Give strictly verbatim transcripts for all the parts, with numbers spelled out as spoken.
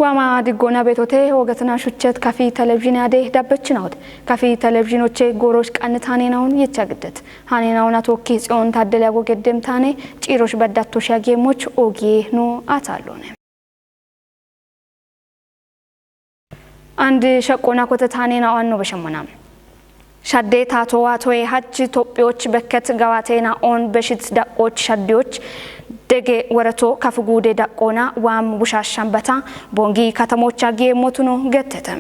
Waama diggoona beetote hoogatina shuchet kafi televizhiine ade dabbechinawot. Kafi televizhiinoche goorosh qannit haneenawun yichagiddet. Haneenawun atookki Tsiyoon Taaddele agogeddem taane ciirosh baddattosh yageemoch ogiye nu ataalloone. Andi shaqqoona kote taaneenawan no beshemmona. Shadde taatowa toye hach Itophiyoch bekket gawateena oon beshit daqqoch shaddiyoch dege woreto kafuguude daqqoona waam bushaashambata bongi katamocha geemotuno gettete.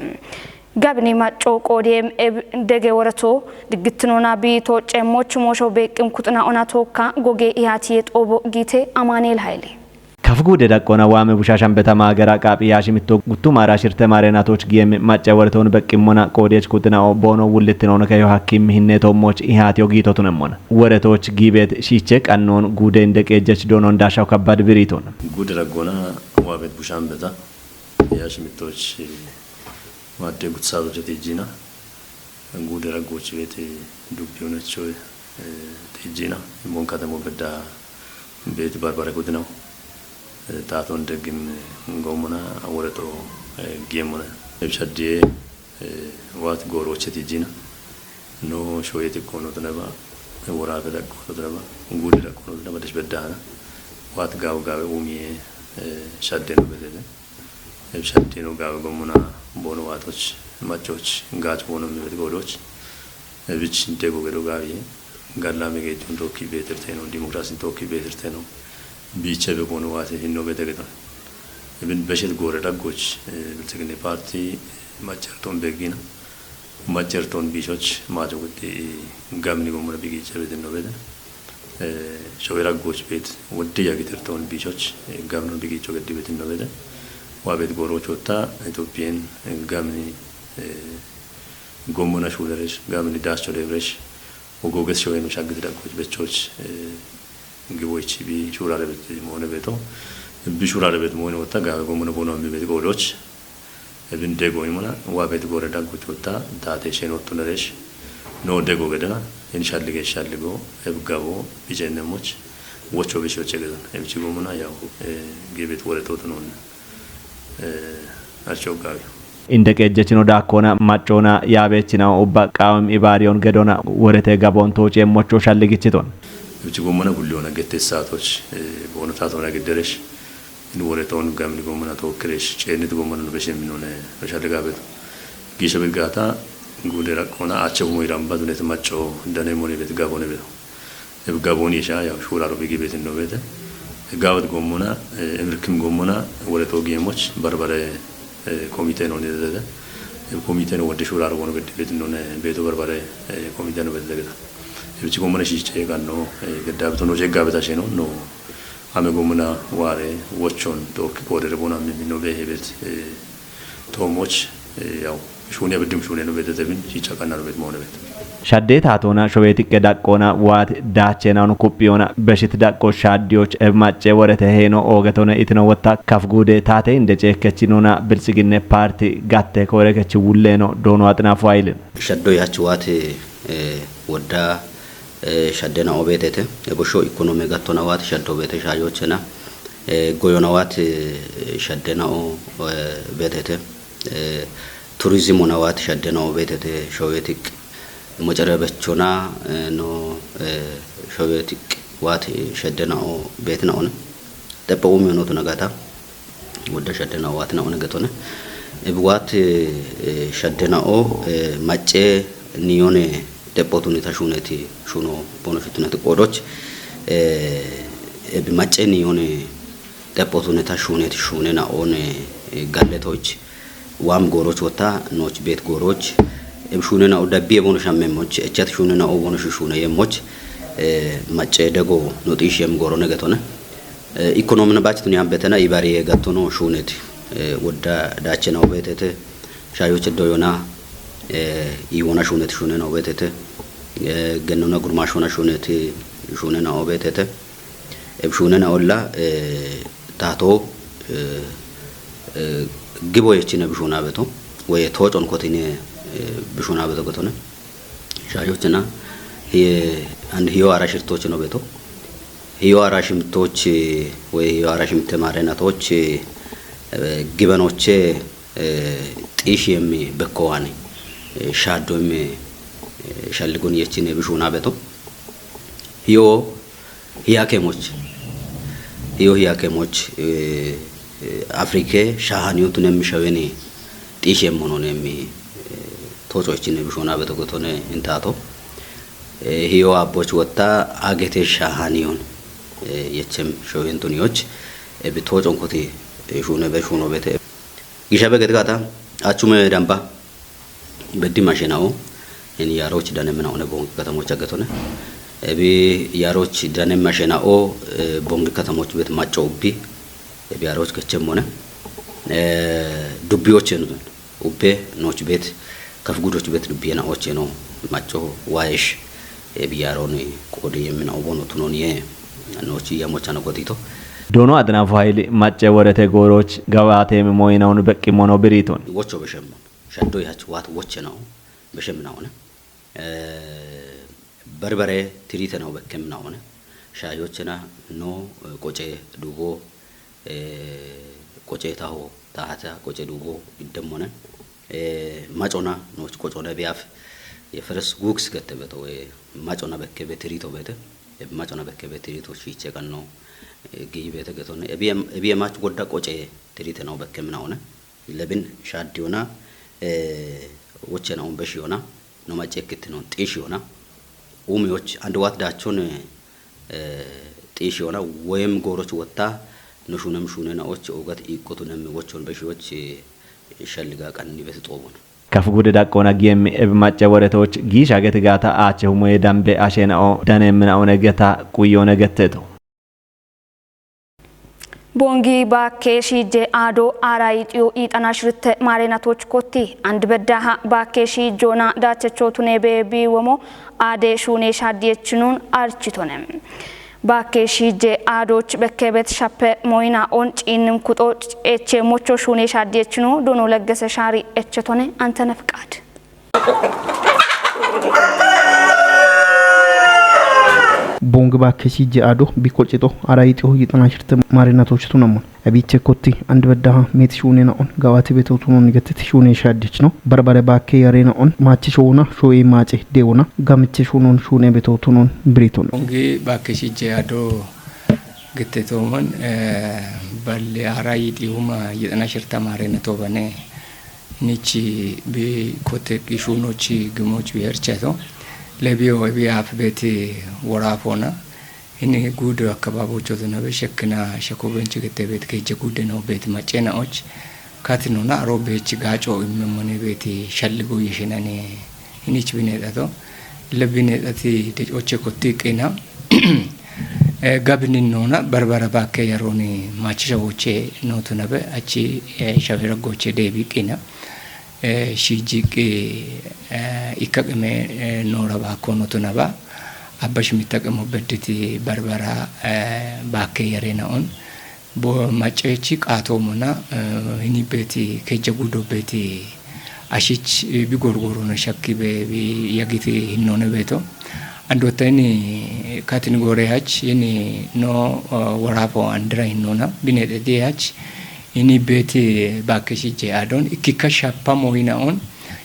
Gabini macco qoodiyem eb dege woreto diggittinoona biito ceemmoch moosho beeqqim kuxina ona tookka goge ihaatiye xoobo giite Amaaneel Hayile. Kafuguude daqqoona waame bushaashambeta maagara qaaphi yaashimitto guttumaara shirte maareenatoch giyem macca woretoon beqqimmona qoodiyech kuxinao boono wullittinoon keyo hakkim hinne toommoch ihaatiyo giito tunemmona. Woretoch giibeet shiiche qannoon guude inde qeejjech doonon daashaw kabbad biriitoon. Guude daqqoona waabet bushaambeta yaashimittoch maadde gutsaato jeti ijjiina. Guude daqqoch beet dubbi honecho, eh, tijjina, mon katamo bedda beet barbare kudinaw, eh, taaton deggim, eh, goomona, woreto, eh, geemona. Eb shaddiye, eh, waat gooroche tijjina. No shoye tiqqono tuneba, worafe daqqono tuneba, guude daqqono tuneba, desh beddana. Waat gaaw gaawe umiye, eh, shadde no bedede. Eb shaddeno gaawe gommona boono waatoch, maccoch, gaach boono mibet goodoch. Ebich dego gedo gaawiye. Gallame geejjon tookki beetirteno, dimokiraasin tookki beetirteno. Biiche be boono waate hinno bete geton. Ebin beshet goore daggoch, eh, Biltsiginne Paarti maccerton beggina. Maccerton biichoch maacho guddi gamni gommona bigiiche betinno bete. Eh, showe daggoch beet wodde yagiterton biichoch, eh, gamnon bigiicho geddi betinno bete. Waa beet gooroch wotta Itophiyen, eh, gamni, eh, gommona shuleresh, gamni daascho deebresh, ogoges showe no shaggiti daggoch bechoch, eh, giboich bi shurare bet moone beto. Bi shurare bet moone wotta gaawe gommona boono ammi bet goodoch. Ebin dego imona, waa beet goore daggoch wotta, taate shenottu neresh, no dego gedena, in shallige shalligo, eb gabo, bijennemoch, wocho bishoche gedon. Ebich gommona, yaw, eh, gibet woreto tunon, eh, archo gaawi. Inde qeejjechino daakkona, maccona, yaabechina ubba qaawim ibaariyon gedona, worete gabon tooce mocho shalligichiton. Ebich gommona gulliyoona gette saatoch, eh, boono taatona gedderesh, in woreton gamni gommona tookkiresh, ceennit gommona no beshe minone, no shalligabeto. Giisha birgata, guude daqqoona, ache humo iramba dunet macco, dane mone bet gabone beto. Eb gaboni isha, yaw, shuraro bigi betin no bete. Gawet gommona, eh, emirkim gommona, woreto geemoch, barbare, eh, komite no nidede. Eb komite no wodde shuraro bono geddi betin no ne, beto barbare, eh, komite no bete degeta. Ebich gommona shiche ganno, eh, gedda beto no jegga beta sheno, no. Ame gommona ware, wochon, tookki koodere bona mi no be hebet, eh, toomoch, eh, yaw, shune beddim shune no betetebin, shicha qanna no bet moone bet. Shadde taatona showe tiqqe daqqona waat daachena no kuppiyoona beshit daqqo shaddiyoch eb macce worete heeno oogetone itino wotta kaf guude taate inde ceekkechinona Biltsiginne Paarti gatte koore kechi wulleeno doono Axinaafu Hayile. Shaddo yaach waat, eh, wodda, eh, shadde na'o beetete. E bosho ikkonome gattona waat shaddo beete shaayochena. Eh, goyona waat, eh, shadde na'o, eh, beetete. Eh, turizimona waat shadde na'o beetete. Showe tiq. Mocerebechona, eh, no, eh, showe tiq waat shadde na'o beete na'on. Xephe umiyono tuna gata. Wodda shadde na'o waat na'one getone. Ebi waat, eh, shadde na'o, eh, macce niyone xephotunita shuneti shuno bono shutuneti qoodoch, eh, ebi macce niyone xephotunita shuneti shune na'one, eh, galletoch. Waam gooroch wotta nooch beet gooroch. Ebi shune na'o dabbiye bono shamme moch, echat shune na'o bono shu shune ye moch, eh, macce dego no xiish yem goorone getone. Eh, ikkonomin bach tuni ambetena ibariye gattono shunet, eh, wodda daachena obetete, shayoche doyona, eh, iwona shunet shunena obetete, eh, gennona gurmashona shunet shunena obetete, eb shunena olla, eh, tato, eh, eh, gibo yechine bishuna beto, woye toocon kotine, eh, bishuna beto getone. Shayochena, hiye, and hiyo ara shirtocheno beto. Hiyo ara shimtoch, eh, woye hiyo ara shimte marenatoch, eh, eh, gibanoche, eh, xishi yemi bekowani, eh, shado yemi, eh, shalligun yechine bishuna beto. Hiyo hiyakemoch, hiyo hiyakemoch, eh, eh, Afrike shahaniyo tunem shaweni xishi yemono nemi, eh, tocho yechine bishuna beto gotone intato. Eh, hiyo abboch wotta agete shahaniyon, eh, yechem shoyentun yoch, eh, bi tochon koti, eh, shune be shuno bete. Gisha be gedigata, achume damba, beddi mashenao, en yaroch dane mena one bongi katamoch agetone. Ebi yaroch dane mashenao, eh, bongi katamoch bet macho ubbi, ebi yaroch kechemone. Eh, dubbi ochen ubbe, noch bet, kaf gudoch bet dubbi na ocheno, macho waesh, ebi yaroni kodi yemina obono tunoniye, noch yamochano godito. Dono Adnafu Hayili Macce Worete Gooroch Gawaatemi Moyinaun Beqqi Mono Biriton. Wocho beshemmo. Shaddo yach wat woche no. Beshem na one. Eh, barbare tirite no bekkem na one. Shayochena no, eh, qoce dubo, eh, qoce taho, tahata qoce dubo iddemmone. Eh, macona no qocona biaf. Ye feres guks gette beto we macona bekke be tirito bete. E macona bekke be tirito shiche kanno, eh, gi bete getone. Ebi em-, ebi emach godda qoce tirite no bekkem na one. Lebin shaddi yona, eh, wochena un beshi yona, no macekit no xishi yona. Umi woch and wat dachon, eh, xishi yona, wem gooroch wotta, no shunem shunena och, ogat iqotunem wochon beshi och, eh, shalliga qanni bete xobona. Kaf gude daqqona giyemmi ebi Macce Woretoch giisha geti gaata aache humoye dambe ashenao dane mina one geta quyone getteto. Bongi Baakke Shiije Aado Aara Yixiyo Yiixana Shirte Maareenatoch Kotti And Beddaha Baakke Shiijoona Daachecho Tunebe Biiwomo Aade Shuune Shaaddi Yechinun Architone. Baakke Shiije Aadoch Bekkebet Shappe Moyina On Ciinnin Kuxo Eche Mocho Shuune Shaaddi Yechinu Dono Leggese Shaari Echetone Antene Fiqaad. Bongi Baakke Shiije Aado Bikko Cixo Aara Yixiyo Yiixana Shirte Maareenatoch Tunamon. Abiche Kotti And Beddaha Meeti Shuunena On Gawaati Beto Tunon Getteti Shuune Shaadich No. Barbare Baakke Yarena On Maachi Shoona Shoe Maace Deona Gamiche Shuunon Shuune Beto Tunon Biriton. Bongi Baakke Shiije Aado Gittetooman, eh, balli Aara Yixiyo Huma Yiixana Shirte Maareenatobane. Nichi bi kote qishunochi gimoch bi hercheto. Lebiyo ebi af beti worafona. Ini gudo akkababocho zinabe shekkina shako benchi gete bet keje gude no bet macena och. Kati nona aro bechi gaco immemone beti shalligo yeshenane. Inich binexato. Lebi nexati decoche kotti qina. Eh, gabinin nona Barbara Baakke Yarooni machisha woche notu nabe achi, eh, shawira goche debi qina. Eh, shijiqi, eh, ikka qime, eh, noora baakko notu naba. Abba shimitta qimo bedditi Barbara, eh, Baakke Yarena On. Bo macechi qaatoomona, eh, hini beti keja gudo beti ashich, eh, bi gorgorona shakki be, bi yagiti hinnone beto. Andotta ini katin gore hach, ini no, eh, worafo andira hinnona, binete di hach, ini beti Baakke Shiije Aadon, ikkikka shappa moyina on,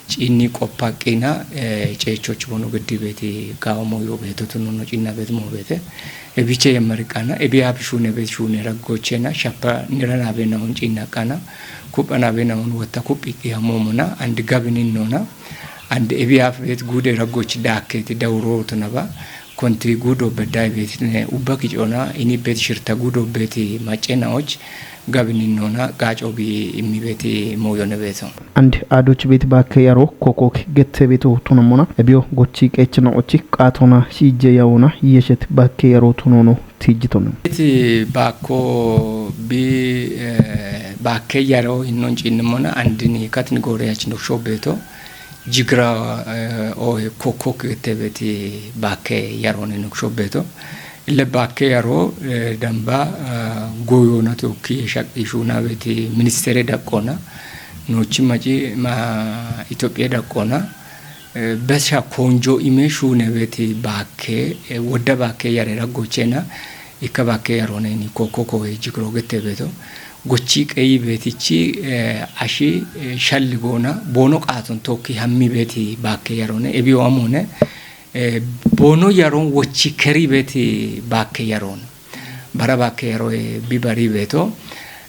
Ciinni qoppa qina, eh, ceechoch bono giddi beti gawo moyo beto tununo ciinna beti mo bete. Ebiche yemmari qana, ebi api shuune beti shuune raggochena, shappa nirana bena on ciinna qana, kuphana bena on wotta kuphi qiyamomona, and gabinin nona, and ebi api beti gude raggoch dakketi dawuro tunaba, Konti gudo bedda ibetine ubba kicona ini bet shirta gudo beti macena och gabinin nona gaco bi immi beti moyone beto. And Aadoch beti Baakke Yaro kokok gette beto tunamona. Ebiyo gochi qechna ochi qaatona shiije yawona yeshet Baakke Yaro tunono tijjitono. Iti Baakko bi, eh, Baakke Yaro hinnon cinnimona andini katni gore yach nuksho beto. Jigra, eh, ohe kokok gete beti Baakke Yarone nuksho beto. Ille Baakke Yaro, eh, damba, eh, goyona tokki shaqi shuna beti ministere daqqona. Nochi maci ma Itophiya daqqona. Eh, besha konjo ime shune beti Baakke, eh, wodda Baakke Yare raggochena. Ikka Baakke Yarone ni kokok ohe jigro gete beto. Gochi qeyi beetichi, eh, ashi, eh, shalli goona, boono qaaton tookki hammi beeti baakke yaroone, ebiyo amoone, eh, boono yaroon wochi keri beeti baakke yaroone. Bara baakke yaroe bi bari beeto.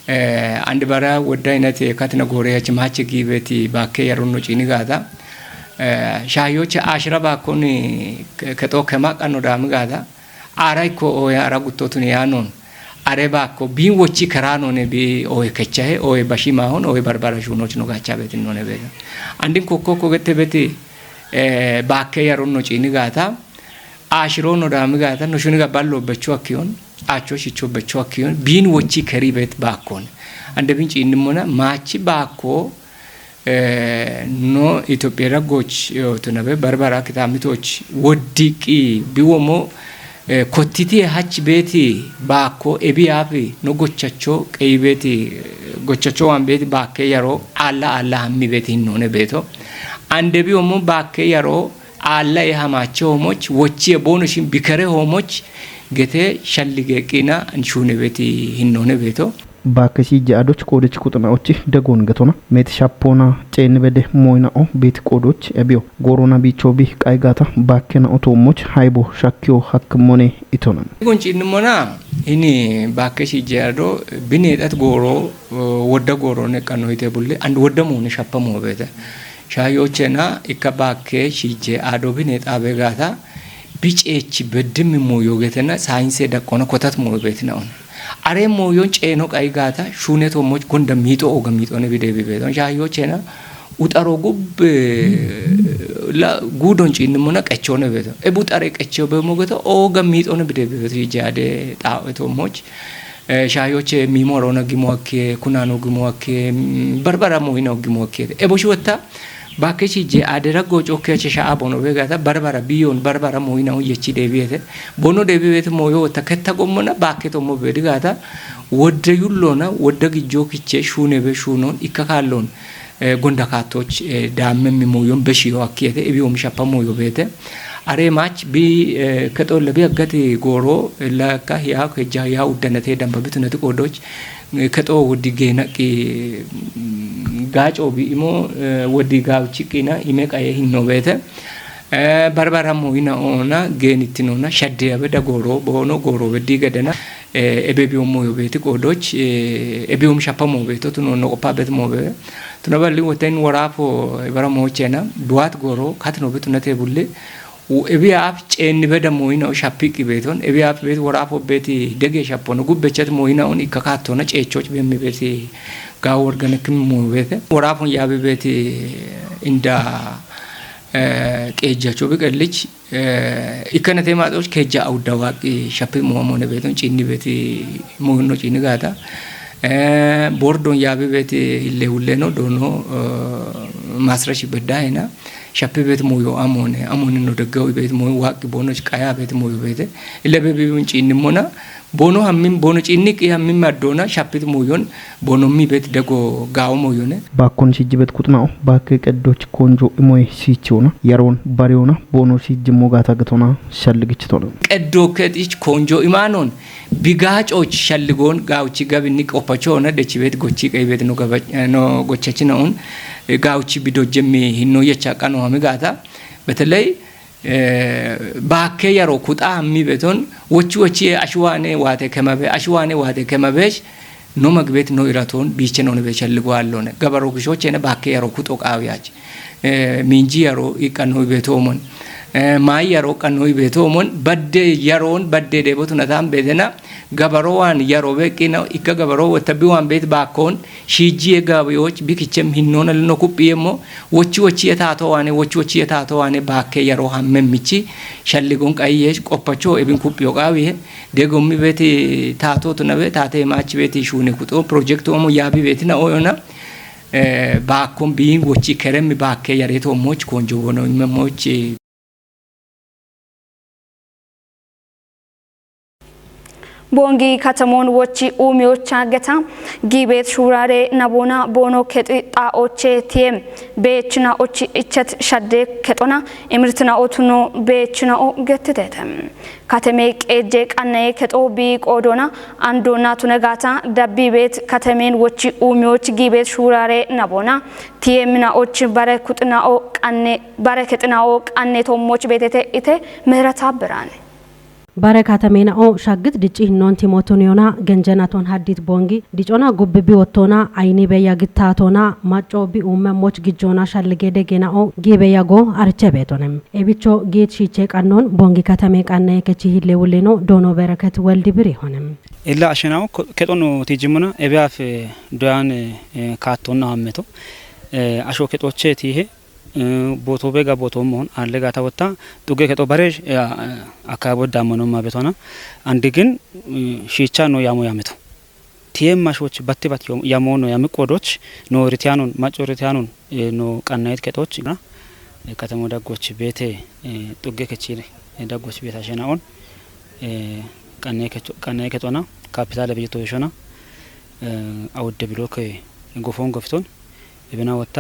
Eh, andi bara wodda inati katina gooreyachi maache gi beeti baakke yaroon no ciini gaata. Eh, shaayoche ashira baakkoni ke-, kexo kema qanno daami gaata. Ara ikko oye ara guttotuni yaanoon. Are baakko biin wochi keraanoone bi oye kechahe, oye bashimaahon, oye barbara shuunoch no gacha beeti noone beeta. Andin kokko kogette beti, eh, baakke yaroon no ciini gaata. Ashiro no daami gaata, no shuni ga ballo becho akkiyon, acho shicho becho akkiyon, biin wochi keri bet baakkon. Ande bin ciinnimona, maachi baakko, eh, no Itophiya raggoch, eh, tunabe barbara kitaamitoch woddiqi biwomo, eh, kottiti hach beeti baakko ebi yaafi no gochacho qeyi beeti, eh, gochacho waan beeti baakke yaro aalla aalla hammi beeti hinnoone beeto. Ande biwomo baakke yaro aalla e hamaache hoomoch, wochi e boono shin bikere hoomoch, gete shalli geeqqina shuune beeti hinnoone beeto. Baakke shiije adoch qoodech quxinaochi dagoon getona. Meeti shappoona ceenni bede mooyinao beeti qoodoch ebiyo. Goorona biichoo bi qay gaata baakkena otoomoch haybo shakkiyo hakkimone itona. Gon ciinnimona hini baakke shiije ado bineexat gooro, eh, wodda gooro neqqanno yite bulle, and wodda moone shappa moo beete. Shaayoochena ikka baakke shiije ado bineexaabe gaata, biceechi beddimmi mooyo geetena saayinse daqqona kotat mooyo beetinaon. Are mooyon ceeno qay gaata, shuuneto moch gonda miixo ooga miixone bide bibeeton. Shaayoochena uxaro gubbe la guudon ciinnimona qechoone beeto. E buxare qecheo beemo geeto ooga miixone bide bibeeto. Shiije ade xaa'eto moch. Eh, shaayoche miimo aroona gimo akkiye, kunano gimo akkiye, mm, barbara mooyinaho gimo akkiye. E boshi wotta, baakke shiije adera goco keche sha'a bono be gaata, barbara biyon, barbara mooyinaho yechi deebiyete. Bono deebiyete mooyo wotta ketta gommona, baakke tommo bedi gaata, wodde yullona, wodda gijjo kiche, shuune be shuunon, ikka kaallon. Eh, gonda kaattoch, eh, daammemmi mooyon beshiyo akkiyete, ebiyoom shappa mooyo beete. Are maach bi, eh, kexo lebi aggati gooro, eh, lakka hiya kejja hiya uddanate damba bitunati qoodoch, eh, kexo woddi geenaqi, mm, gaaco bi imo, eh, woddi gaawchiqqina ime qaye hinno beete. Eh, barbara mooyina oona, geenittinona, shaddeyabe da gooro, boono gooro beddi gedena. Eh, ebe biyom mooyo beeti qoodoch, eh, ebe biyom shappa moo beeto, tuno no qoppa bet moo be. Tuna balli woten woraafo, eh, bara moochena, duwaat gooro, katino betu nate bulle. U-, ebi aaf ceenni beda mooyina o shappiqi beeton, ebi aaf beet woraafo beeti dege shappono, gubbechat mooyina on ikka kaattona ceechoch bemmi beeti gaawo worganekkim moo beete. Woraafon yaabi beeti inda, eh, qeejjacho biqellich, Eh, ikkana te maaxoch kejja awudda waaqqi shappi mo'amone beeton ciinni beeti mo'inno ciini gaata. Eh, bordon yaabi beeti ille hulleno doono, eh, maasrashi bedda hena. Shappi beeti mo'yo amone, amone no deggawi beeti mo'yo waaqqi boonoch qaya beeti mo'yo beete. Ille be bibin ciinni mona, Boono hammin, boono ciinniqqi hammin maddoona shappit mooyon, boonommi bet dego gaawo mooyone. Baakkon shijji bet kuxna'o, baakke qeddoch konjo imoy shiichiyoona, yaroon bariyoona, boono shijji mogaata getona, shalligichitona. Qeddo kexich konjo imaanon, bigaacoch shalligoon gaawchi gabinni qoppachoona, dechi bet gochi qey bet no gaba-, no gochachinaon, gaawchi bidojjemmi hinno yecha qano hami gaata. Beteley, Eh, baakke yaro kuxa hammi beton, wochi wochi ye ashuwaane waate kemabe, ashuwaane waate kemabesh, no magbet no iraton, biiche no nebe shalligo allone. Gabaro gishochene baakke yaro kuxo qaawiyach. Eh, minji yaro iqqa no ibetomon. Eh, maayi yaro iqqa no ibetomon, badde yaron, badde debotun atan bedena, Gabarowaan yaroo beeqqina ikka gabaroo wotta biwaan beet baakkoon, shiijjiyee gaabiyoch bikichem hinnoona lino kuphiyemmo, wochi wochiye taatowaane, wochi wochiye taatowaane baakke yaroo hammemmichi, shalligon qayiyeech qoppacho ebin kuphiyo qaawiye, degommi beeti taatootunabe taate maach beeti shuune kuxo, projektu omo yaabi beetina oyona, eh, baakkon biin wochi keremmi baakke yaree toommoch konjo wono imemmoch. ቦንጊ ከተሞን ዎች ኡሚዎች አገታ ጊቤት ሹራሬ ነቦና ቦኖ ከጢ ጣኦቼ ቲየም ቤችና ኦች እቸት ሸዴ ከጦና እምርትና ኦቱኖ ቤችና ኦ ገትተተ። ከተሜ ቄጄ ቀነዬ ከጦ ቢቆዶና አንዶና ቱነጋታ ደቢ ቤት ከተሜን ዎች ኡሚዎች ጊቤት ሹራሬ ነቦና ቲየምና ኦች በረ ኩጥና ኦ ቀኔ በረ ከጥና ኦ ቀኔ ቶሞች ቤቴቴ ኢቴ ምህረት አብራን። በረካ ተሜናኦ ሻግት ድጪ ህኖን ቲሞቱን ዮና ገንጀናቶን ሀዲት ቦንጊ ዲጮና ጉብቢ ወቶና አይኒ በያ ግታቶና ማጮ ቢኡመ ሞች ግጆና ሻልጌ ደጌናኦ ጊበያጎ አርቸ ቤቶንም ኤቢቾ ጌት ሺቼ ቀኖን ቦንጊ ከተሜ ቃናዬ ከቺ ሂሌ ውሌኖ ዶኖ በረከት ወልድ ብር ይሆንም። ኢላ አሸናው ከጦኑ ቲጅሙና ኤቢያፍ ዶያን ካቶና ሀመቶ አሾ ከጦቼ ቲሄ ቦቶ ቤጋ ቦቶ መሆን አለ ጋታ ወታ ጡጌ ከጦ በሬ አካባቢ ዳመኖ ማቤት ሆና አንድ ግን ሺቻ ነው ያሞ ያመቶ ቲየም ማሾች በትባት ያሞ ነው ያምቆዶች ነው ሪቲያኑን ማጮ ሪቲያኑን ነው ቀናየት ከጦች እና ከተሞ ደጎች ቤቴ ጡጌ ከቺ ደጎች ቤት አሸናኦን ቀናየ ከጦና ካፒታል ብጅቶ የሾና አወደ ብሎክ ጎፎን ጎፍቶን እብና ወታ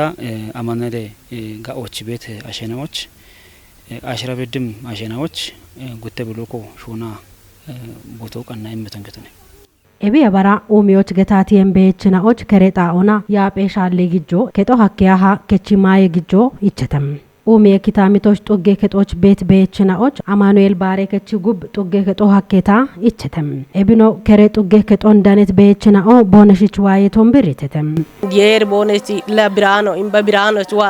አማነደ ጋኦች ቤት አሸናዎች አሽረብድም አሸናዎች ጉተ ብሎኮ ሾና ቦቶ ቀና እምተንገተነ። ኤቢ የበራ ኡሚዎች ገታቲየን ቤችናዎች ከሬጣ ኦና ያጴ ሻሌ ግጆ ከጦ ሀኪያሃ ከቺማየ ግጆ ይቸተም። ኡሜ ኪታሚቶች ጡጌ ከጦች ቤት በየችናኦች አማኑኤል ባሬ ከቺ ጉብ ጡጌ ከጦ ሀኬታ ይችተም። ኤብኖ ከሬ ጡጌ ከጦ እንዳኔት በየችናኦ ቦነሽች ዋዬ ቶንብር ይትተም። የር ቦነች ለብራኖ እምበ ብራኖች ዋ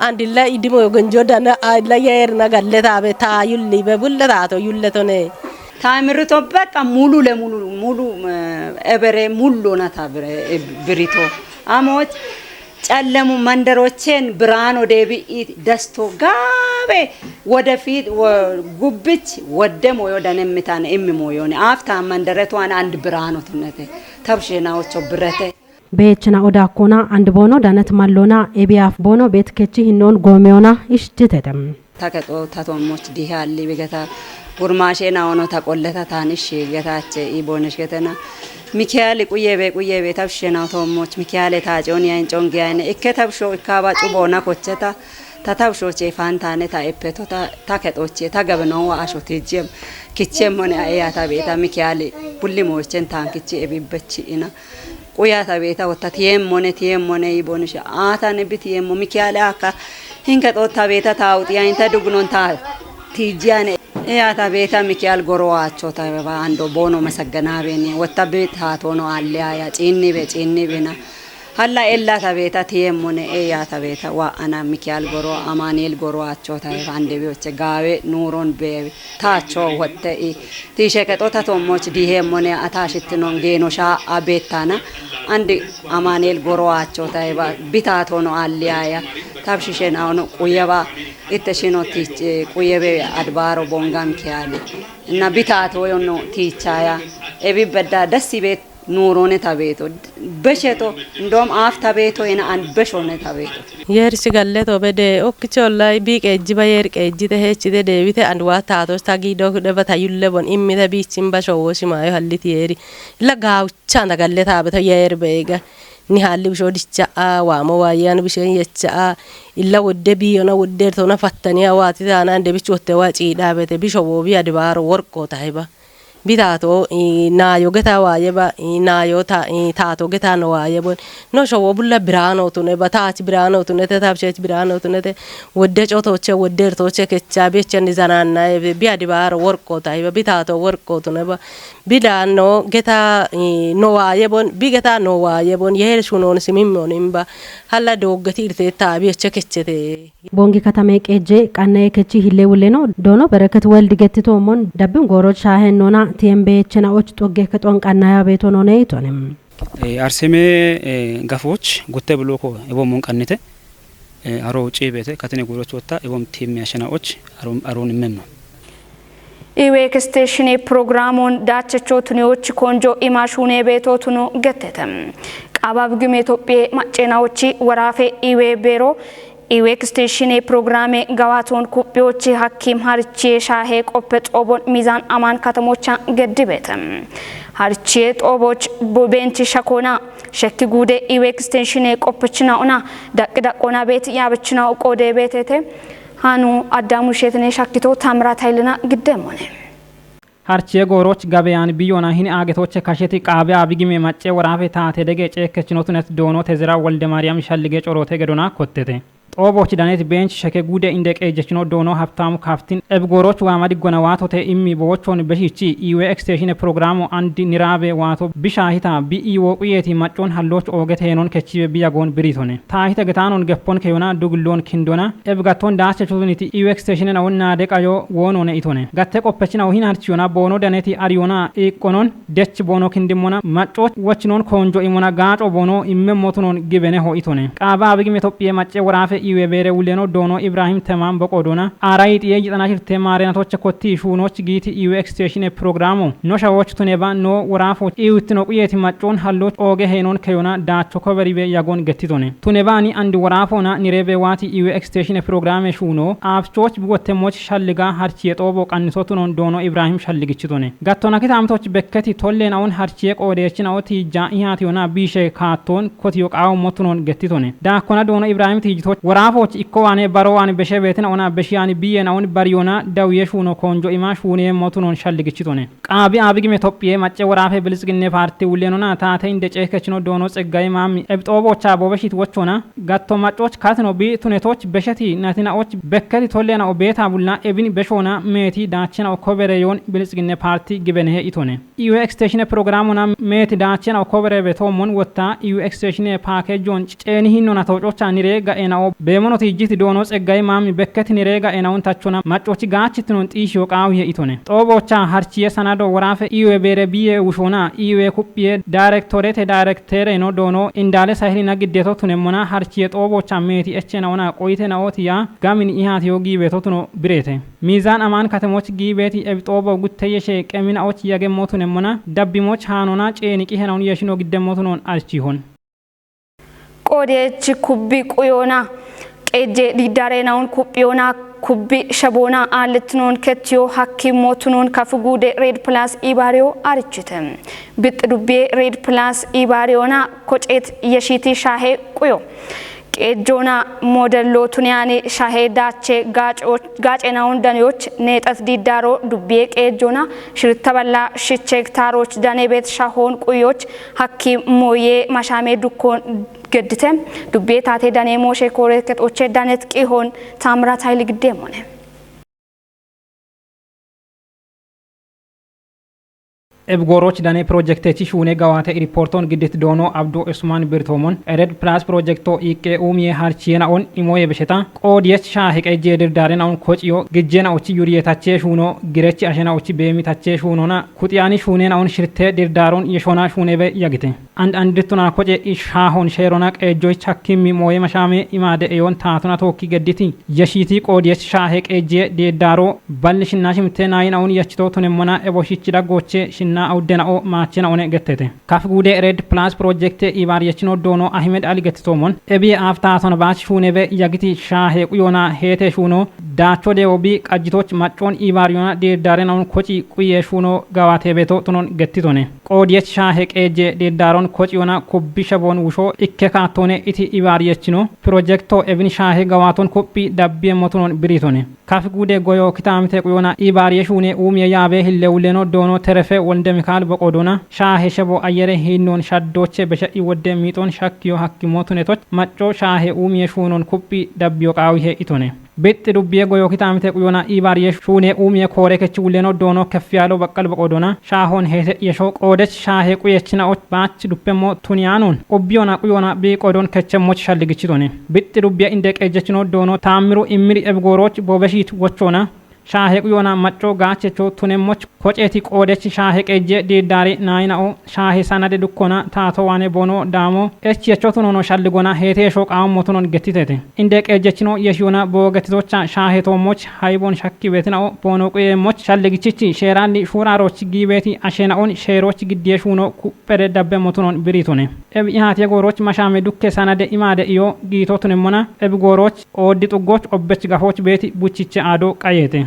አንድ ለኢድሞ ገንጆ ዳና ለየር ነገለታ በታ ዩሊ በቡለታቶ ዩለቶነ ታምርቶ በቃ ሙሉ ለሙሉ ሙሉ እበሬ ሙሉ ናታ ብሪቶ አሞች ጨለሙ መንደሮቼን ብርሃን ወደ ብኢት ደስቶ ጋቤ ወደፊት ጉብች ወደ ሞዮ ደነምታን እሚ ሞዮን አፍታ መንደረቷን አንድ ብርሃኖትነቴ ተብሼናዎቾ ብረቴ ቤችና ኦዳኮና አንድ ቦኖ ዳነት ማሎና ኤቢያፍ ቦኖ ቤት ከቺ ሂኖን ጎሚዮና እሽጅተተም። ታከጦ ታቶሞች ዲህ አሊ ብገታ ጉርማሼና ኦኖ ታቆለታ ታንሽ ገታቼ ኢቦነሽ ገተና ሚካኤል ቁየቤ ቁየቤ ተብሼና ቶሞች ሚካኤል ታጮን ያንጮን ጊያኔ እከ ተብሾ እካባ ጩቦና ኮቸታ ታተብሾቼ ፋንታኔ ታኤፔቶ ታከጦቼ ታገብኖ ዋአሾ ትጅም ክቼም ሆነ አያታ ቤታ ሚካኤል ቡሊሞችን ታንክቼ ኤቢበች ኢና ቁያታ ቤታ ወታ ቲየም ሆነ ቲየም ሆነ ኢቦንሽ አታነ ቢቲየም ሚካኤል አካ ሂንከ ጦታ ቤታ ታውጥ ያይንተ ዱግኖን ታ ቲጂያነ ያታ ቤታ ሚካኤል ጎሮዋቸው ታበባ አንዶ ቦኖ መሰገና ቤኔ ወታ ቤት ሃቶኖ አለያ ያ ጪኒ ቤ ጪኒ ቤና ሀላ ኤላ ታቤታ ቲየም ሆነ ኤያ ታቤታ ዋአና ሚካኤል ጎሮ አማኑኤል ጎሮዋቸው ታበባ አንደ ቤዎቸ ጋዌ ኑሮን ቤ ታቸው ወተ ቲሸ ከጦታ ቶሞች ዲሄ ሞኔ አታሽትኖን ጌኖሻ አቤታና አንድ አማኑኤል ጎሮዋቸው ታይባ ቢታቶ ነው አሊያያ ታብሽሸን አሁን ቁየባ ኢተሽኖ ቲች ቁየቤ አድባሮ ቦንጋም ኪያሊ እና ቢታቶ ዮኖ ቲቻያ ኤቢ በዳ ደስ ቤት ኑሮኔ ታቤቶ በሸቶ እንደውም አፍ ታቤቶ የና አንድ በሾኔ ታቤቶ የርሽ ገለቶ በደ ኦክቾ ላይ ቢቀ እጅ በየር ቀጅ ተሄች ደ ደቢተ አንድ ዋ ታቶች ታጊዶ ደበታ ዩለቦን ኢሚተ ቢችን በሾዎ ሽማዮ ሀሊት የሪ ለጋውቻ ነገለታ በተ የር በጋ ኒሃሊ ብሾ ድቻአ ዋሞ ዋያን ብሸን የቻአ ኢላ ወደ ቢዮና ወደ ቶና ፈተኒያ ዋቲ ታና እንደ ብች ወተ ዋጪ ዳበተ ብሾ ወቢ አድባሮ ወርቆ ታይባ ቢታቶ ናዮ ገታ ዋየባ ናዮ ታቶ ገታ ነው ዋየቦን ኖ ሾዎ ቡላ ብራኖ ቱነ በታች ብራኖ ቱነ ተታብሸች ብራኖ ቱነ ወደ ጮቶቼ ወደ እርቶቼ ከቻ ቤቸን ዘናና ቢያድባሮ ወርቆ ታይባ ቢታቶ ወርቆ ቱነ ቢዳኖ ገታ ኖዋየቦን ቢገታ ኖዋየቦን የሄል ሹኖን ስሚሞን እምባ ሀላ ዶገቲ እርቴታ ቢዮቸ ከቸቴ። ቦንጊ ከተሜ ቄጄ ቀነየ ከቺ ሂሌ ውሌኖ ዶኖ በረከት ወልድ ገትቶሞን ደብን ጎሮች ሻሄኖና ቲየምቤችናዎች ጡጌ ከጦን ቀናያ ቤቶኖነ ይቶንም። አርሴሜ ገፎች ጉተ ብሎኮ እቦ ሙን ቀንተ አሮ ውጪ ቤተ ከትኔ ጉሮች ወታ እቦም ቲም ያሸናዎች አሮን እመም ነው። ኢዌ ክስቴሽኔ ፕሮግራሙን ዳቸቾ ቱኔዎች ኮንጆ ኢማሹኔ ቤቶ ቱኑ ገተተም ቃባብ ግም ኢትዮጵያ ማጨናዎች ወራፌ ኢዌ ቤሮ Iwe eksteeshine pirogiraame gawaatoon kuphiyochi hakkiim harichiye shaahe qoppe xoobon miizaan amaan katamocha geddibeete. Harichiye xooboch beenchi shakoona shekki guude iwe eksteeshine qoppechinaona daqqi daqqoona beeti yaabechinaao qoode beeteete. Haanu Addaamu Sheetine shakkito Taamiraat Hayilina giddeemmone. Harchiye gooroch gabeyan biyona hini aagetoche kasheti qaabe abigime macce woraafe taate dege ceekkechinotunet doono tezira Wolde Maariyaam shallige coroote gedona kottete. Xoobooch daneti beench sheke guude inde qeejjechino doono Habtaamu Kaaftin ebi gooroch waama diggona waatote immi boochoon beshichi iwe eksteeshine pirogiraamo andi niraabe waato bisha hita bi iwo quyeeti maccoon hallooch oogete heenon kechibe biyagoon biritone. Taahite getaanon geppon keyona dugilloon kindona ebi gatton daache chutuniti iwe eksteeshine nawon naade qayo woonone itone. Gatte qoppechinawo hin harchiyona boono daneti ariyona iiqqonon dech boono kindimmona maccooch wochinoon koonjo imona gaaco boono imme motunoon gibeneho itone. Qaaba abigim Itophiye macce woraafe iwe beere wuleno doono Ibrahim Temaan boqoodona aara yixiye yixana shirte maareenatoche kotti shuunooch giiti iwe eksteeshine pirogiraamo no shawooch tuneba noo woraafooch iwittino quyeeti maccoon hallooch ooge heenoon keyona daacho koberibe yagoon gettitone. Tunebaani andi woraafoona nireebe waati iwe eksteeshine pirogiraame shuuno aafchooch biwottemmoch shalliga harchiye xoobo qanniso tunoon doono Ibrahim shalligichitone. Gattona kitaamitoch bekketi tollenaon harchiye qoodeechinaoo tiijja ihaatiyona biishe kaattoon kotiyo qaawo motunoon gettitone. Daakkona doono Ibrahim tiijjitoch woraafooch ikkowaane barowaane beshe beetinaona beshiyaani biyenaon bariyona dawiye shuuno koonjo ima shuuneye motunoon shalligichitone. Qaabi abigim Itophiye macce woraafe Biltsiginne Paarti wullenona taate inde ceekechino doono Tseggaye Maami ebi xooboocha boobeshit wochona gatto maccooch katino bi tunetoch besheti natinaoch bekketi tollenao beeta bulla ebin beshoona meeti daachenao kobereyoon Biltsiginne Paarti gibenehe itone. Iwe eksteeshine pirogiraamona meeti daachenao koberebe toommon wotta iwe eksteeshine paakeejoon ceeni hinnona toococha niree ga'enao beemono tiijjiti doono Tseggaye Maami bekketi niree ga'enaon tachona maccoochi gaachitinoon xiishiyo qaawihe itone. Xooboocha harchiye sanado woraafe iwe beere biye wushoona iwe kuphiye daayirektoorete daayirekteereno doono Indaale Sahilina giddeto tunemmona harchiye xooboocha meeti echenaona qoyitenaooti yaa gamin ihaatiyo giibeeto tuno bireete. Miizaan amaan katemoch giibeeti ebi xoobo gutte yeshe qeminaoch yagemmo tunemmona dabbimoch haanona ceeni qihenaun yeshino giddemmo tunoon archihon. Qoodiyech kubbi quyoona qeejje diddarenaun kuphiyoona kubbi shaboona aallitinoon kettiyo hakkiimmo tunoon kafu guude Red Plus ibaariyo arichite. Bixxi dubbiye Red Plus ibaariyoona koceet yeshiiti shaahe quyo. Qeejjoona moodello tuniyani shaahe daache gaaco-, gaacenaun daniyoch neexas diddaaro dubbiye qeejjoona shiritta balla shiche hektaaroch dane beet shahoon quyoch hakki mooye mashaame dukkoon geddite. Dubbiye taate dane mooshe koore kexoche danet qihoon Taamiraat Hayili giddeemmone. Ebi gooroch dane pirojektechi shuune gawaate iripoortoon giddit doono Abdu Usmaan Birtoomon Red Plus pirojekto iiqqe uumiye harchiyenaon imoye besheta qoodiyech shaahe qeejje dirdaarenaon kociyo gijjenaochi yuriyetache shuuno girechi ashenaochi beemitache shuunona kuxiyani shuunenaon shirte dirdaaron yeshona shuunebe yagite. And andittuna koce ish haahon sheerona qeejjoy chakkimmi mooye mashaame imaade eyoon taatona tookki gedditi yeshiiti qoodiyech shaahe qeejje deeddaaro balli shinna shimte naayinaun yachito tunemmona eboshichi daggooche shinna awuddena'o maachena'one gettete. Kaf guude Red Plus Project ibaar yechino doono Ahimed Ali gettitoomon ebiye aaf taatona baach shuunebe yagiti shaahe quyoona heete shuuno daacho deewo bi qajjitoch maccoon ibaar yoona deeddaarenaun koci quye shuuno gawaate beeto tunon gettitone. Qoodiyech shaahe qeejje deeddaaron kociyona kubbi shaboon wusho ikke kaattoone iti ibaariyechino pirojekto ebin shaahe gawaaton kuphi dabbiye motunon biritone. Kafi guude goyo kitaamite quyona ibaariye shuune uumiye yaabe hille wuleno doono terefe Wolde Mikaal boqo doona shaahe shebo ayyere hiinnoon shaddooche beshe'i wodde miixon shakkiyo hakki motunetoch macco shaahe uumiye shuunon kuphi dabbiyo qaawihe itone. Bixxi dubbiye goyo kitaamite quyona ibaariye shuune uumiye koore kechi wuleno doono kef yaalo baqqal boqo doona shaahon heete yesho qoodech shaahe quyechina och baach duppemmo tuniyaanon ubbiyona quyona bii qodon kechemmoch shalligichitone. Bixxi dubbiye inde qeejjechino doono taammiru immiri ebigooroch boobeshiit wochona Shaahe quyona macco gaachecho tunemmoch koceeti qoodechi shaahe qeejje diiddaari naayinao shaahe sanade dukkona taato waane boono daamo echiyecho tunono shalligona heeteesho qaammo tunon gettitete. Inde qeejjechino yeshiyona boogetitocha shaahe toommoch haybon shakki beetinao boono quyeemmoch shalligichichi sheeraanni shuuraaroch giibeeti asheenaon sheeroch giddiye shuuno kuphede dabbe motunon biriitone. Ebi ihaatiye gooroch mashaame dukke sanade imaade iyo giito tunemmona ebi gooroch ooddi xuggoch obbech gafoch beeti buchiche aado qayeete.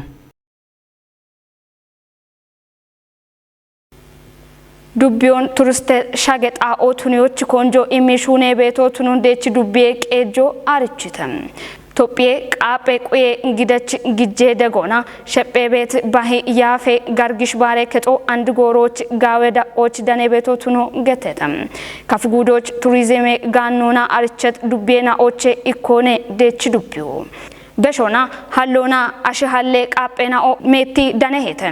Dubbiyoon turiste shage xaa'o tuniyochi konjo imi shuune beeto tunun deechi dubbiye qeejjo arichite. Tophiye qaaphe quye gidech gijje degona shephee beet bahi yaafe gargish baare kexo andi gooroch gaawe da'och dane beeto tuno getete. Kafu guudoch turizime gaannona arichet dubbiye na'oche ikkoone deechi dubbiyo. Beshona hallona ashihalle qaaphena'o meetti danehete.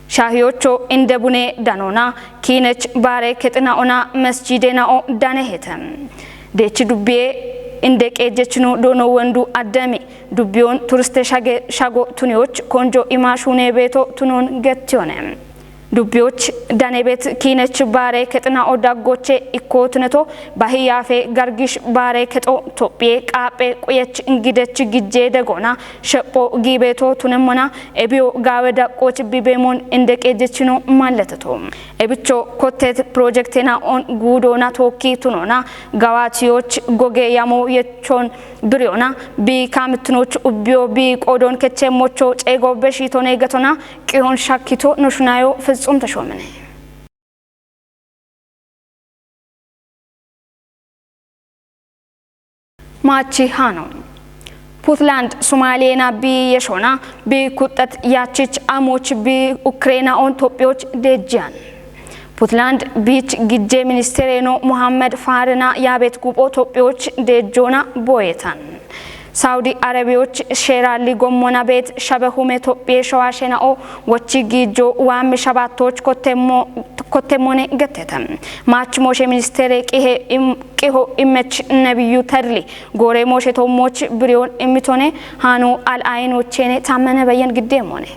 Shaahiyocho inde bune danona kiinech baare kexina'ona mesjidena'o danehete. Deechi dubbiye inde qeejjechino doono wondu addemi dubbiyoon turiste shage shago tuniyoch konjo imaashuune beeto tunoon gettiyone. Dubbiyoch danebet kiinech baare kexina'o daggoche ikko tuneto bahi yaafe gargish baare kexo tophiye qaaphe quyech gidech gijje degona shepho giibeeto tunemmona ebiyo gaawe daqqoch bibeemon inde qeejjechino malleteto. Ebicho kottet pirojektena'on guudoona tookki tunona gawaatiyoch goge yamo yechon biriyona bi kaamitinoch ubbiyo bi qoodon kechemmocho ceego beshiitone getona qiyon shakkito noshunayo fitsum teshoomine. Maachi hano Puntland Somaaliyeena bi yeshona bi kuxxet yaachich amoch bi Ukraina on Tophiyoch deejjiyan. Puntland biich gijje ministereno Muhammad Faarina yaabet gupho Tophiyoch deejjona booyetan. Saudi Arabiyoch sheeralli gommona beet shabe hume Tophiye showaashena'o wochi giijjo waammi shabaattoch kottemmone gettete. Maach mooshe ministere qihe im- qiho imech Nebiyu Tadli goore mooshe toommoch biriyoon immitone haanu al-ayinochene taammene beyyen giddeemmone.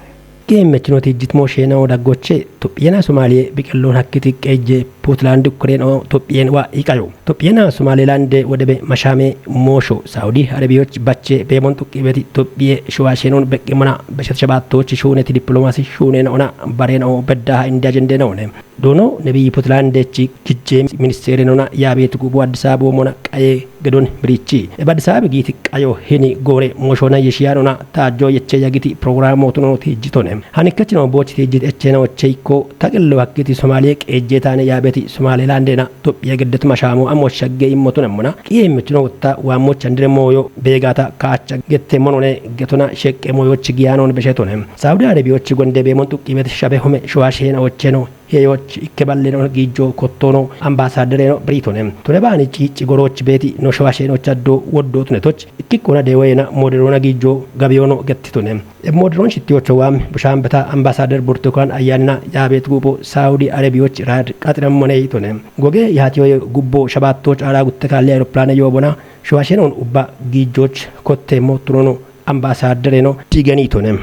Geemmechino tijjit moosheenao daggoche Tophiyena Somaaliye biqilloon hakkiti qeejje Puntland Ukireen oo Tophiyen waa iqayo. Tophiyena Somaalilaande wodebe mashaame moosho Saudi Arabiyoch bache beemon xuqqibeti Tophiye shuwaasheenon beqqimona beshet shabaattoch shuuneti diplomaasi shuuneen ona bareen oo beddaha indi ajendeen oone. Doono nebiyi Puntlandechi gijje ministereen ona yaabeeti gubo Addis Ababa mona qaye gedon birichi. Eba Addis Ababa giiti qayo hini goore mooshoona yeshiyaanona taajjo yeche yagiti prograamootun tijjitone. Hanikkechi noo boochi tijjit echena oche ikko taqillo hakkiti Somaaliye qeejjeetaane yaabeti Somaalilandena Tophiya geddet mashaamo ammo shagge immotunemmona. Qiyeemmichino wotta waammocha ndire mooyo beegata kaacha gettemmonone getona sheqqe mooyochi giyaanon beshetone. Saudi Arabiyochi gonde beemon xuqqibet shabe home showaasheena ocheno heyoch ikke ballenon giijjo kottono ambaasaaddereeno biriitone. Tone baani ciicci gorooch beeti no showaasheenoch addo woddo tunetoch ikkikkona deewoyena moderoona giijjo gabiyono gettitone. Eb moderoon shittiyocho waam bushaambeta ambaasaadder Burtukaan Ayyaanina yaabeet guupho Saudi Arabiyoch raad qaxiremmone yitone. Goge yaatiyoye gubbo shabaattoch aara gutte kaalli ayroplaane yoobona showaasheenoon ubba giijjoch kotteemmo tunono ambaasaaddereeno diiganiitone.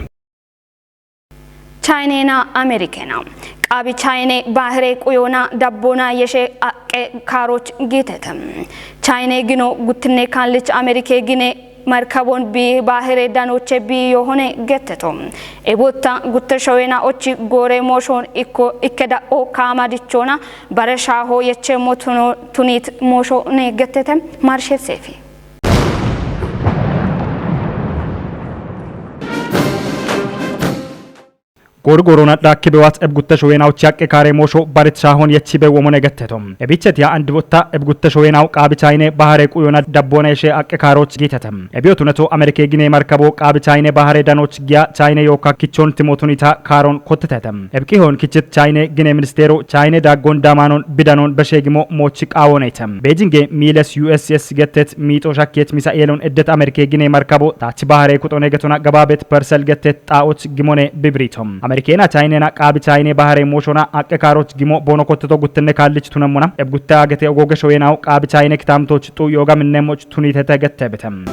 Chaayinena Ameerikeena. Qaabi Chaayine baahire quyoona dabboona yeshe aqqe kaaroch giitete. Chaayine gino guttinne kaallich Ameerike gine markabon bi baahire danoche bi yohone getteto. Ebotta gutte showeena ochi goore mooshon ikko ikke da'o kaama dichoona bare shaaho yeche motuno tunit mooshone gettete marshet seefi. Goori gooroona dhaakki bewat eb gutte showeena ochi aqqe kaare moosho barit shaahon yechi be womone getteto. Ebichetiya andi botta eb gutte showeenaw qaabi Chaayine bahare quyoona dabboona yeshe aqqe kaaroch giitete. Ebiyotuneto Ameerike gine markabo qaabi Chaayine bahare danoch giya Chaayine yookka kichon timotunita kaaron kottetete. Ebqihon kichit Chaayine gine ministeero Chaayine daaggon daamaanon bidanon besheegimo moochi qaawoneyte. Beejinge miiles U S S gettet miixo shakkiyet Misa'eelon eddet Ameerike gine markabo taach bahare kuxone getona gabaabet persel gettet xaa'och gimone bibriitom. Ameerikeena Chaayinena qaabi Chaayine bahare mooshona aqqe kaaroch gimo boono kotteto guttenne kaallich tunemmona. Eb gutte agete ogooge showenaw qaabi Chaayine kitaamtoch xuuyooga minneemoch tunitete gettebetem.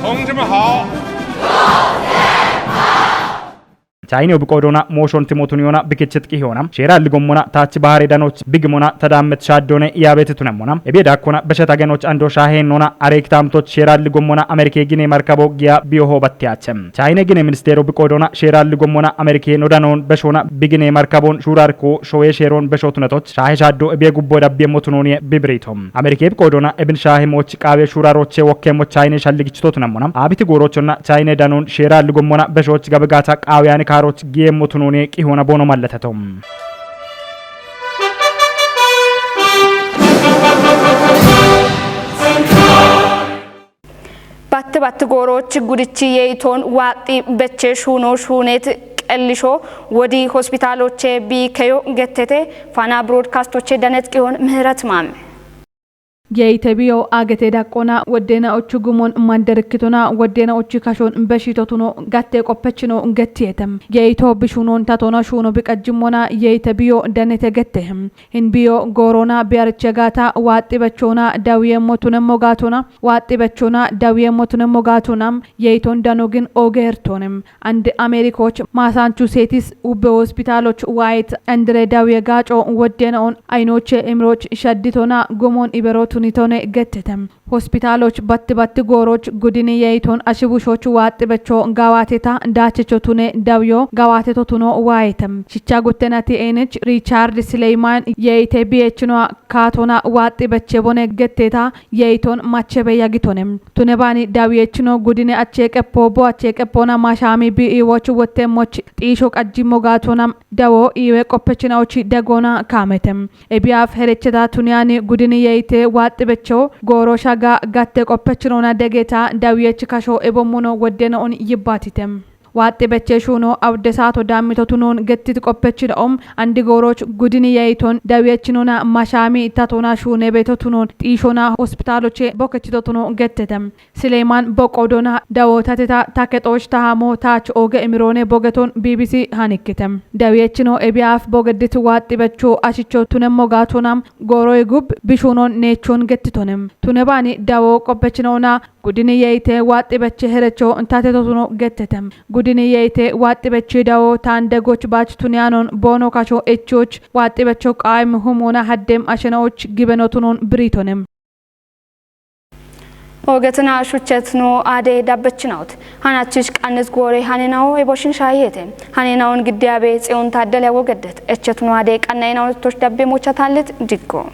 同志们好。Chaayine obi qoodona mooshon timotun yoona bikichit qihiyona. Sheera alligommona taachi bahaare danoch bigimona tadaammet shaaddoone yaabeti tunemmona. Ebiye daakkona besheta genoch ando shaaheennona areekitaamtoch sheera alligommona Amerke gine markabo giya biyo hoobatte aachem. Chaayine gine ministeero bi qoodona sheera alligommona Amerke nodanoon beshona bigine markaboon shuurarko showee sheeroon besho tunatoch shaahe shaaddo ebiye gubbo dabbiye motunooniye bibiriito. Amerke bi qoodona ebin shaahe mooch qaawe shuuraroche wokkemmo Chaayine shalligichito tunemmona. Aabiti goorochonna Chaayine danoon sheera alligommona beshoch gabegaata qaawe ani kaaroch giye motunooniye qihona boono mallatato. Batti batti gooroch gudichi yeitoon waaxxi beche shuuno shuuneet qellisho wodi hospitaaloche biikeyo gettete Faana Biroodkaastoche danet qihoon Mihiret Maame. Yeite biyo agete daqqona woddena ochu gumon manderkitona woddena ochu kashon beshitotuno gatte qoppechino gettiyete. Yeito bishunon tatona shuno biqajjimona yeite biyo danete gette. Hin biyo goorona biyariche gaata waaxxi bechona dawiyemmo tunemmo gaatona waaxxi bechona dawiyemmo tunemmo gaatona yeiton dano gin ogeertonem. And Ameerikoch Massachusetts ubbe hospitaaloch waayet andire dawiye gaaco woddena on aynoche imiroch shadditona gomon ibero tunitone gettete. Hospitaaloch batti batti gooroch gudini yeiton ashibushoch waaxxi becho gawaateta daachecho tune dawiyo gawaateto tuno waayete. Shicha guttenati eenich Richard Sileyman yeite biyechinoa kaatona waaxxi beche bone getteta yeiton machebe yagitone. Tune baani dawiyechino gudine ache qeppo bo ache qeppona mashaami bi iwoch wottemmoch xiisho qajjimmo gaatona dawo iwe qoppechinaochi dagona kaamete. Ebiyaaf herecheta tuniyani gudini yeite waaxxi becho gooro shaga gatte qoppechinona degeta dawiyech kasho ebommono woddena on yibbaatite. Waaxxi beche shuuno awudde saato daammito tunoon gettit qoppechida om andi gooroch gudini yeiton dawiyechinona mashaami tatona shuune beeto tunoon xiishona hospitaaloche bokkechito tuno gettete. Sileyman boqo dona dawo tateta takexooch tahamo taach ooge imiroone bogeton B B C hanikkite. Dawiyechino ebiyaaf bogedit waaxxi becho ashicho tunemmo gaatona gooroy gub bishunon neechon gettitone. Tune baani dawo qoppechinona gudini yeite waaxxi beche herecho tateto tuno gettete. Gudini yeite waaxxi beche dawo taan degoch baach tuniyanon boono kasho echoch waaxxi becho qaayim humona haddem ashenoch gibeno tunon biriitone. Oogetina shuchet no aade dabbechinawut. Hanachich qannis goore hanenawo eboshin shaayete. Hanenawoon giddiyabe Tsiyoon Taaddele wogedet. Echet no aade qannayenawotoch dabbe mocha taallet diggo.